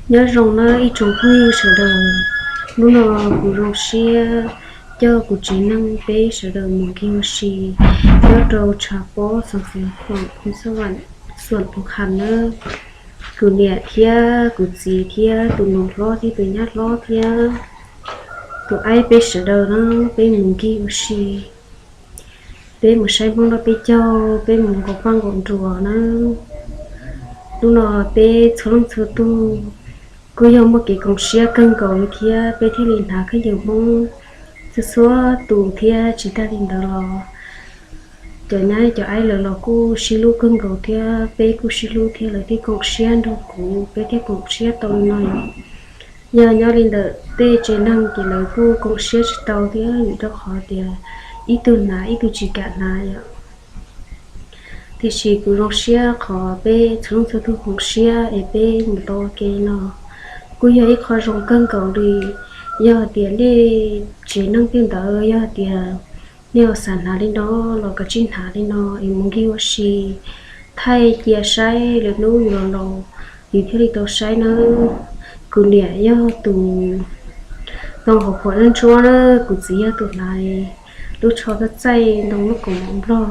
Nyob zoo nawb ib tsoom phooj ywg sawv daws, hnub no kuv zoo siab coj kuv tsev neeg peb sawv daws mus nkig ua si nyob rau tshav pob xoom xeev khoom xub vam xuam tus khas nawb. Kuv niam thiab kuv txiv thiab tus nus hlob thiab tus nyab hlob thiab tus aib peb sawv daws na, peb mus nkig ua si. Peb mus saib Hmoob noj peb caug, peb mus nkaum paj nkaum nruas na. Hnub no peb txhua leej txhua tug kuj yog muaj kev koom siab kawg nkaus li thiab peb thiaj li hnav khaub ncaws Hmoob txhua txhua tus thiab tsis tag li ntawd los cov nyab cov aib lawv los kuj sib hlub kawg nkaus thiab peb kuj sib hlub thiab lawv thiaj koom siab nrog kuv peb thiaj koom siab tau li no yom. Yog nyob li ntawm tej tsev neeg ces lawv kuj koom siab tsis tau thiab vim rau qhov tias ib tug hnav ib tug tsis kam hnav yom. Tiam sis kuv zoo siab qhov peb txhua leej txhua tug koom siab es peb mus tau ua ke no kuj yog ib qho zoo kawg nkaus li. Yog tias nej tsev neeg twg ntawd yog tias nej ho xav hnav li no los kav tsij hnav li no es mus nkig ua si, thaij cia saib lwm hnub yus los laus yus thiaj li tau saib nawb. Kuv niam yog tus ntoo hauv phuam ntsuab ntsuab na, kuv txiv yog tus hnav lub tsho txaij txaij ntoo lub kaus mom nplog.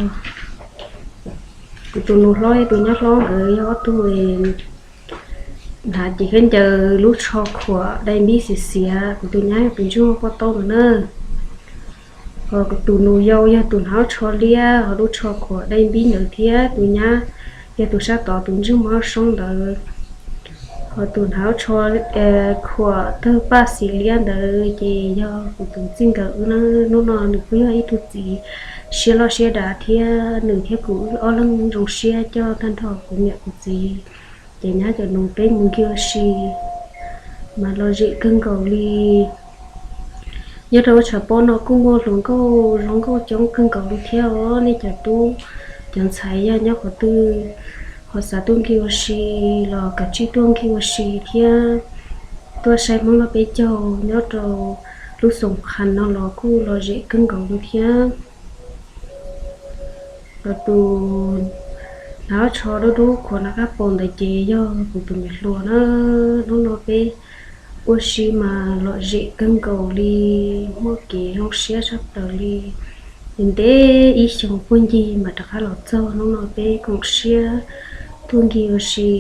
Kuv tus nus hlob tus nyab hlob nkawd yog ob tug hnav ces khaub ncaws lub tsho khuam dai npib xiav xiav, kuv tus nyab yog tus ntsej muag poj taub ntawd na. Ho kuv tus nus yau yog tus hnav lub tsho liab, ho lub tsho khuam dai npib ntawd thiab tus nyab yog tus sab tod tus ntsej muag soob ntawd. Ho tus hnav lub tsho khuam tawg paj xim liab ntawd ces yog kuv tus txij nkawm wb na. Hnub no nws kuj yog ib tug txiv siab loj siab dav thiab nws thiab kuv wb ob leeg zoo siab coj tag nrho kuv niam kuv txiv ces nyab cov nus peb mus nkig ua si mas lom zem kawg nkaus li. Nyob rau tshav pob no kuj muaj hluas nkauj zoo nkauj coob kawg nkaus li thiab os. Nej cov tub cov ntxhais yog nyob qhov twg ho xav tuaj nkig ua si los kav tsij tuaj nkig ua si thiab tuaj saib Hmoob noj peb caug nyob rau lub xoom qhas no los kuj lom zem kawg nkaus li thiab. Los tus hnav lub tsho dub dub khuam nram qab paus ntawd ces yog kuv tus niam hluas na. Hnub no peb ua si mas lom zem kawg nkaus li, muaj kev zoo siab tshaj plaws li. Ntev ib xyoos puag ncig mas rov qab los txog hnub no peb koom siab tuaj nkig ua si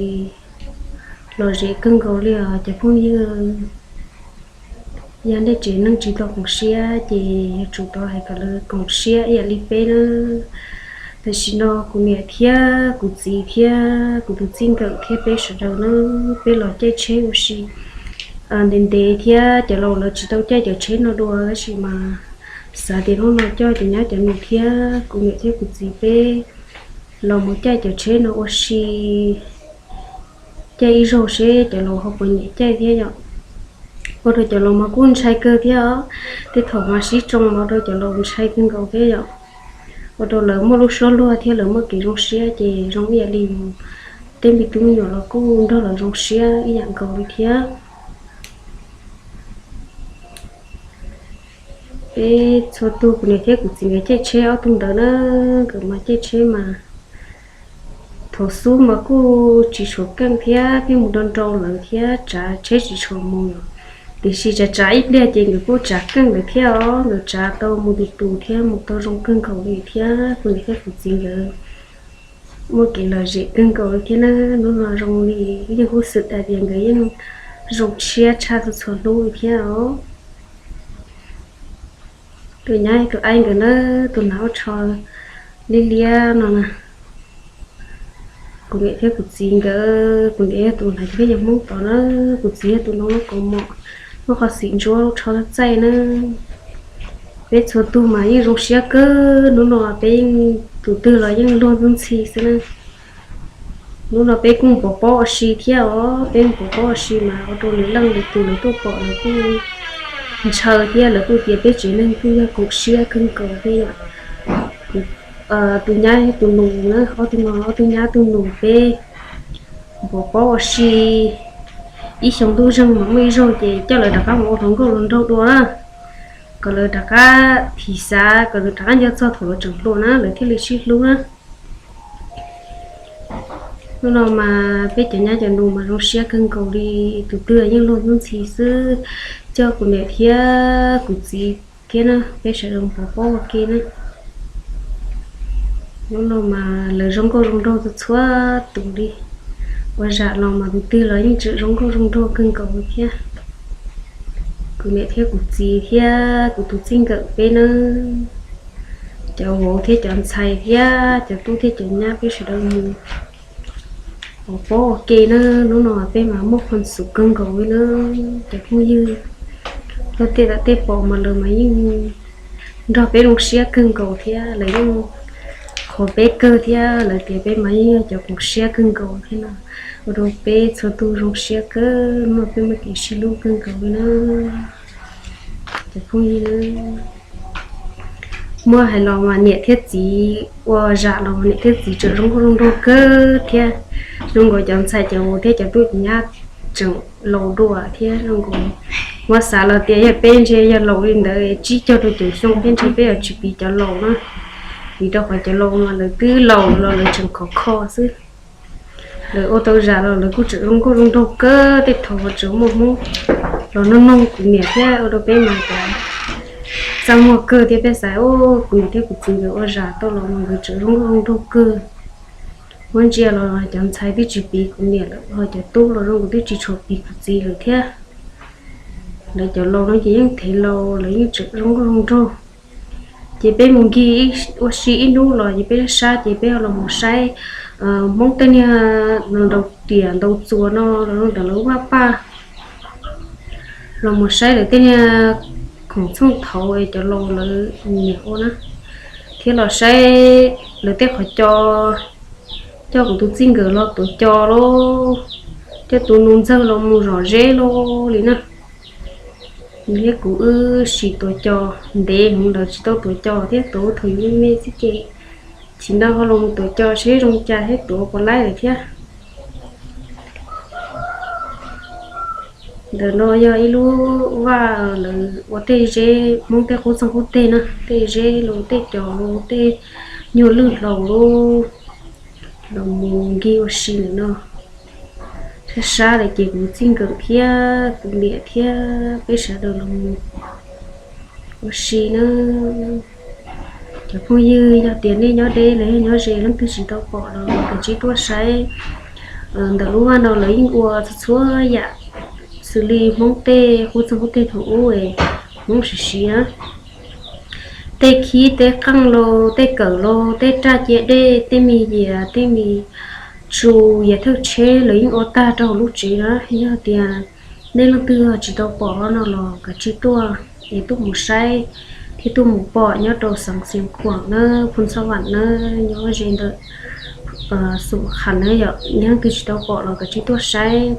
lom zem kawg nkaus li os cov phooj ywg. Yog nej tsev neeg tsis tau koom siab ces yuav tsum tau hais kom lawv koom siab ib yam li peb na. Tam sim no kuv niam thiab kuv txiv thiab kuv tus txij nkawm thiab peb sawv daws na, peb los caij tsheb ua si ntev ntev thiab cov laus lawv tsis tau caij cov tsheb no dua tab sis mas xav tias hnub no coj cov nyab cov nus thiab kuv niam thiab kuv txiv peb los mus caij cov tsheb no ua si, caij ib zaug seb cov laus ho puas nyiam caij thiab yom. Ua rau cov laus mas kuj ntshai kawg thiab os, tej thaum mas sib tsoo mas ua rau cov laus ntshai kawg nkaus thiab yom. Ua rau lawv muaj lub suab luag thiab lawv muaj kev zoo siab ces zoo ib yam li yus tej me tub me nyuam los kuj nrog lawv zoo siab ib yam nkaus li thiab. Peb txhua tug kuv niam thiab kuv txiv nkawd caij tsheb ob tug ntawd na, nkawd mas caij tsheb mas thaum xub mas kuj tsis tshua keej thiab pheej mus nrau nrau lawv thiab tsav tsheb tsis tshua mus. Tiam sis tsav tsav ib pliag ces nkawd kuj tsav keej lawv thiab os, nkawd tsav tau mus tus tus thiab mus tau zoo kawg nkaus li thiab kuv niam thiab kuv txiv nkawd muaj kev lom zem kawg nkaus li thiab na. Hnub no zoo li yeej huj xwm hais tias nkawd yeej zoo siab tshaj txhua txhua hnub li thiab os. Tus nyab tus aib nkawd na, tus hnav lub tsho liab liab no na, kuv niam thiab kuv txiv nkawd, kuv niam yog tus hnav cov khaub ncaws Hmoob tod na, kuv txiv yog tus ntoo lub kaus mom, muaj qhov xim ntsuab lub tsho txaij txaij na. Peb txhua tug mas yeej zoo siab kawg, hnub no peb yeej tus twg los yeej luag ntxhi ntxhi xwb na. Hnub no peb kuj npam paub ua si thiab os, peb npam paub ua si mas ua rau lwm leej lwm tus lawv tuaj pom lawv kuj ntshaw thiab lawv kuj tias peb tsev neeg kuj yog koom siab kawg nkaus thiab yom. Tus nyab tus nus na, ob tug no ob tug nyab tug nus peb npam paub ua si. Ib xyoo ntuj zeeg mas muaj ib zaug ces coj lawv rov qab mus ua hluas nkauj hluas nraug dua na, kom lawv rov qab thim xav, kom lawv rov qab nco txog thaum lawv tseem hluas na lawv thiaj li sib hlub na. Hnub no mas peb cov nyab cov nus mas zoo siab kawg nkaus li, tus twg yeej luag ntxhi xwb, coj kuv niam thiab kuv txiv thiab na, peb sawv daws mus pov pob ua ke na. Hnub no mas lawv zoo nkauj zoo nraug txhua txhua tus li, ua zam los mas tus twg los yeej tseem zoo nkauj zoo nraug kawg nkaus li thiab. Kuv niam thiab kuv txiv thiab kuv tus txij nkawm peb na, cov vauv thiab cov ntxhais thiab cov tub thiab cov nyab peb sawv daws mus pov pob ua ke na. Hnub no peb mas muaj khuam xum kawg nkaus li na cov phooj ywg. Luag tej tom tej pom mas lawv mas yeej nrog peb zoo siab kawg nkaus thiab lawv yeej qhuas peb kawg thiab lawv tias peb mas yeej yog cov khuam siab kawg nkaus thiab no, ua rau peb txhua tus zoo siab kawg, muaj peb muaj kev sib hlub kawg nkaus li na cov phooj ywg. Muab hais los mas niam thiab txiv, ua zam los mas niam thiab txiv tseem zoo nkauj zoo nraug kawg thiab. Zoo nkaus cov ntxhais cov vauv thiab cov tub cov nyab tseem laus dua thiab zoo nkaus. Muab xav los tias yog peb ntshe yog laus li ntawd tsib caug rau caum xyoo thiab ntshe peb yuav tsis piv cov laus na, vim rau qhov cov laus mas lawv twb laus los lawv tseem khov kho xwb. Lawv ua tau zam los lawv kuj tseem zoo nkauj zoo nraug kawg, tej thaum tseem muaj Hmoob los noog noog kuv niam thiab ua rau peb mas txaj muag kawg thiab peb xav, kuv niam thiab kuv txiv nkawd ua zam tau los mas nkawd tseem zoo nkauj zoo nraug kawg. Muab ntsia los cov ntxhais twb tsis piv kuv niam lawm, ho cov tub los zoo nkaus twb tsis tshua piv kuv txiv lawm thiab. Lawv cov laus no ces yeej thev laus, lawv yeej tseem zoo nkauj zoo nraug. Ces peb mus nkig ua si ib hnub los ces peb sab ces peb los mus saib Hmoob tej niag ntaus riam ntaus txuas no los ntawm lawv vaj paj, los mus saib lawv tej niag khoom txhooj thaud es cov laus lawv nyiam ua na, thiab los saib lawv tej qhov cos, coj kuv tus txij nkawm los tuav cos lauj, coj tus nus ntxawg los mus zom zeb lauj li na. Nws thiab kuv wb sim tuav cos, ntev heev lawm tsis tau tuav cos thiab, tuav thaum yus me me xwb ces, chim no ho los mus tuav cos seb zoo cas thiab tuav puas laib lawm thiab. Ntawm no yog ib lub vaj lawv ua tej zeb Hmoob tej qub txoog qub teg na, tej zeb los tej cos los tej nyuag lwj hlaus los, los mus nkig ua si ntawm no. Sab sab lawm ces kuv txij nkawm thiab kuv niam thiab peb sawv daws los mus ua si na. Cov phooj ywg, yog tias nej nyob deb los yog nyob ze leej twg tsis tau pom los kav tsij tuaj saib. Ntawm lub vaj no lawv yeej ua txhua txhua yam xws li Hmoob tej qub txoog qub teg thaum ub, Hmoob siv siv na, tej khib tej qeej los tej kawm los tej raj cia dej tej me yias tej me tsu, yias thawj tsheb lawv yeej ua tag rau hauv lub tsev na. Yog tias nej leej twg tsis tau pom no los kav tsij tuaj es tuaj mus saib thiab tuaj mus pom nyob rau xeev Xiav Khuam na, Phu Xab Vam na, nyob ze ntawm Xum Kham na yom. Yog leej twg tsis tau pom los kav tsij tuaj saib,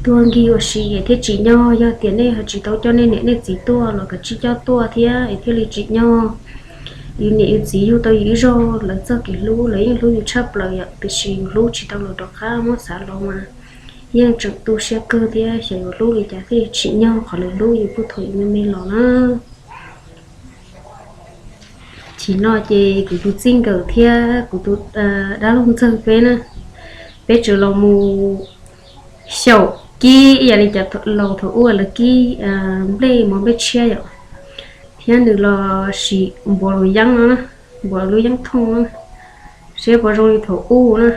tuaj nkig ua si es thiaj tsim nyog. Yog tias nej ho tsis tau coj nej niam nej txiv tuaj los kav tsij coj tuaj thiab es thiaj li tsim nyog. Yus niam yus txiv yug tau yus ib zaug, lawv txoj kev hlub lawv yeej hlub yus tshaj plaws yom, tiam sis yus hlub tsis tau los rov qab muab xav los mas yeej tseem tu siab kawg thiab xyov yuav hlub li cas thiaj tsim nyog qhov lawv hlub yus puag thaum yus me me los na. Chim no ces kuv tus txij nkawm thiab kuv tus dab laug ntxawg peb na, peb tseem los mus xyaum kib ib yam li cov laus thaum ub lawv kib nplej mov nplej tshiab yom, thiab nws los sim npuav lub yeeb no, npuav lub yeeb thooj na, seb puas zoo li thaum ub na.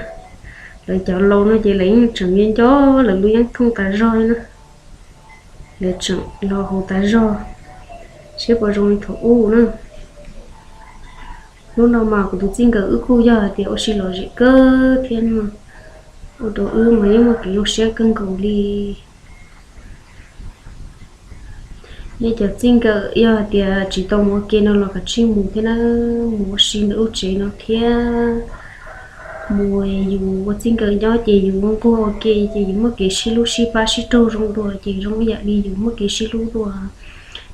Lawv cov laus no ces lawv yeej tseem nco nco lawv lub yeeb thooj tas zog li na. Lawv tseem los haus tas zog, seb puas zoo li thaum ub na. Hnub no mas kuv tus txij nkawm wb kuj yog hais tias ua si lom zem kawg thiab no, ua rau wb mas yeej muaj kev zoo siab kawg nkaus li. Nej cov txij nkawm yog hais tias tsis tau mus ua ke no los kav tsij mus thiab na, mus ua si ntawm lub tsev no thiab. Mus yus ua txij nkawm nyob ces yus nquag ua ke ces yus muaj kev sib hlub sib pab sib raug zoo dua ces zoo ib yam li yus muaj kev sib hlub dua.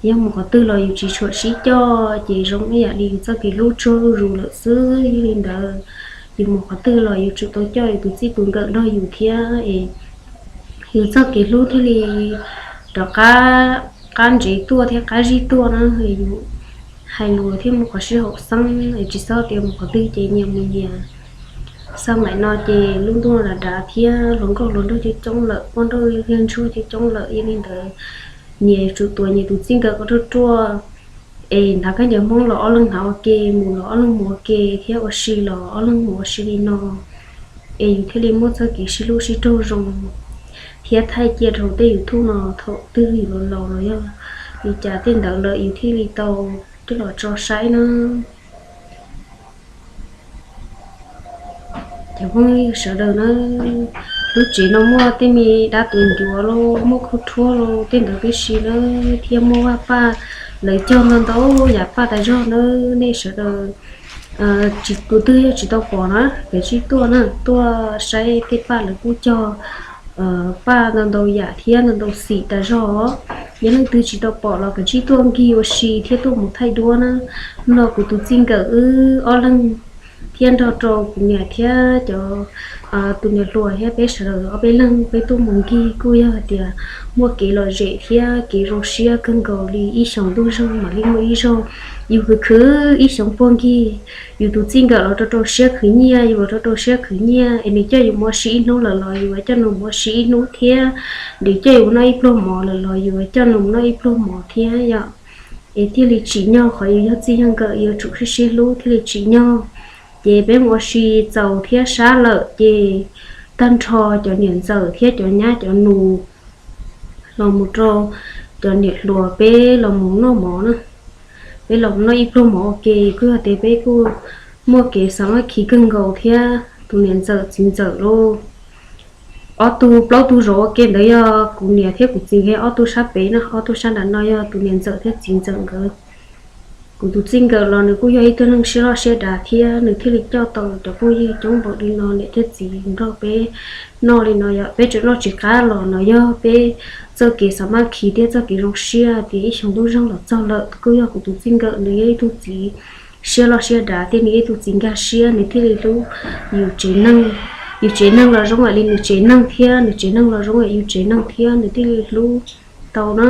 Yog mus qhov twg los yus tsis tshua sib coj ces zoo ib yam li yus txoj kev hlub tsuag zuj zus lawm xwb. Yog li ntawd, yus mus qhov twg los yus tsum tau coj yus tus txij tus nkawm nrog yus thiab es yus txoj kev hlub thiaj li rov qab, qab ntsev tuaj thiab qab zib tuaj na. Yus hais lus thiaj muaj qhov sib haum xeeb es tsis txhob tias mus qhov twg ces nyias mus nyias. Xab maim no ces lub ntuj dav dav thiab hluas nkauj hluas nraug coob coob lawm, poj nrauj ntsuag coob coob lawm, yog li ntawd nyias tsum tuav nyias tus txij nkawm kom ruaj ruaj, es hnav khaub ncaws Hmoob los ob leeg hnav ua ke, mus los ob leeg mus ua ke, thiab ua si los ob leeg mus ua si li no, es yus thiaj li muaj txoj kev sib hlub sib raug zoo thiab thaij cia rau tej YouTube no thaum twg yus laus laus los yog li cas tej ntawd lawm yus thiaj li tau coj los tso saib na. Cov phooj ywg sawv daws na, lub tsev no muaj tej me dab tuav ncuav los muaj khaub rhuab los tej ntawd tib si na, thiab muaj vaj paj lawv cog ntau ntau yam paj tas zog na. Nej sawv daws, tus twg yog tsis tau pom na, kav tsij tuaj na, tuaj saib tej paj lawv kuj cog paj ntau ntau yam thiab ntau ntau xim tas zog. Yog leej twg tsis tau pom los kav tsij tuaj nkig ua si thiab tuaj mus thaij duab na. No kuv tus txij nkawm wb ob leeg thiab nrog rau kuv niam thiab cov tus niam hluas thiab peb sawv daws ob peb leeg peb tuaj mus nkig kuj yog hais tias muaj kev lom zem thiab kev zoo siab kawg nkaus li, ib xyoos ntuj zoog mam li muaj ib zaug. Yus khwv khwv ib xyoos puag nkig, yus tus txij nkawm los rau rau siab khwv nyiaj, yus los rau rau siab khwv nyiaj, es nws coj yus mus ua si ib hnub lawm los yus coj nws mus ua si ib hnub thiab, nws coj yus mus noj ib pluag mov lawm los yus coj nws mus noj ib pluag mov thiab yom. Es thiaj li tsim nyog qhov yus yog txij yog nkawm yuav tsum sib sib hlub thiaj li tsim nyog. Ces peb mus ua si txaus thiab sab lawm ces tag nrho cov niam ntxawm thiab cov nyab cov nus los mus rau cov niam hluas peb los mus noj mov na, peb los mus noj ib pluag mov ua ke, kuj yog tias peb kuj muaj kev xa mab khi kawg nkaus thiab tus niam ntxawm txiv ntxawm lauj. Ob tug plaub tug zov ua ke ntawd yog kuv niam thiab kuv txiv nkawd ob tug sab pem no, ob tug sab nram no yog tus niam ntxawm thiab txiv ntxawm nkawd. Kuv tus txij nkawm los nws kuj yog ib tug neeg siab loj siab dav thiab nws thiaj li coj tau cov phooj ywg coob npaum li no, niam thiab txiv nrog peb noj li no yom. Peb tseem noj tsis qab los no yog peb txoj kev xa mab khi thiab txoj kev zoo siab tias ib xyoo ntuj zoog los txog lawm. Kuj yog kuv tus txij nkawm nws yog ib tug txiv siab loj siab dav thiab nws yog ib tug txiv nkag siab, nws thiaj li hlub yus tsev neeg. Yus tsev neeg los zoo ib yam li nws tsev neeg thiab nws tsev neeg los zoo ib yam li yus tsev neeg thiab nws thiaj li hlub tau na.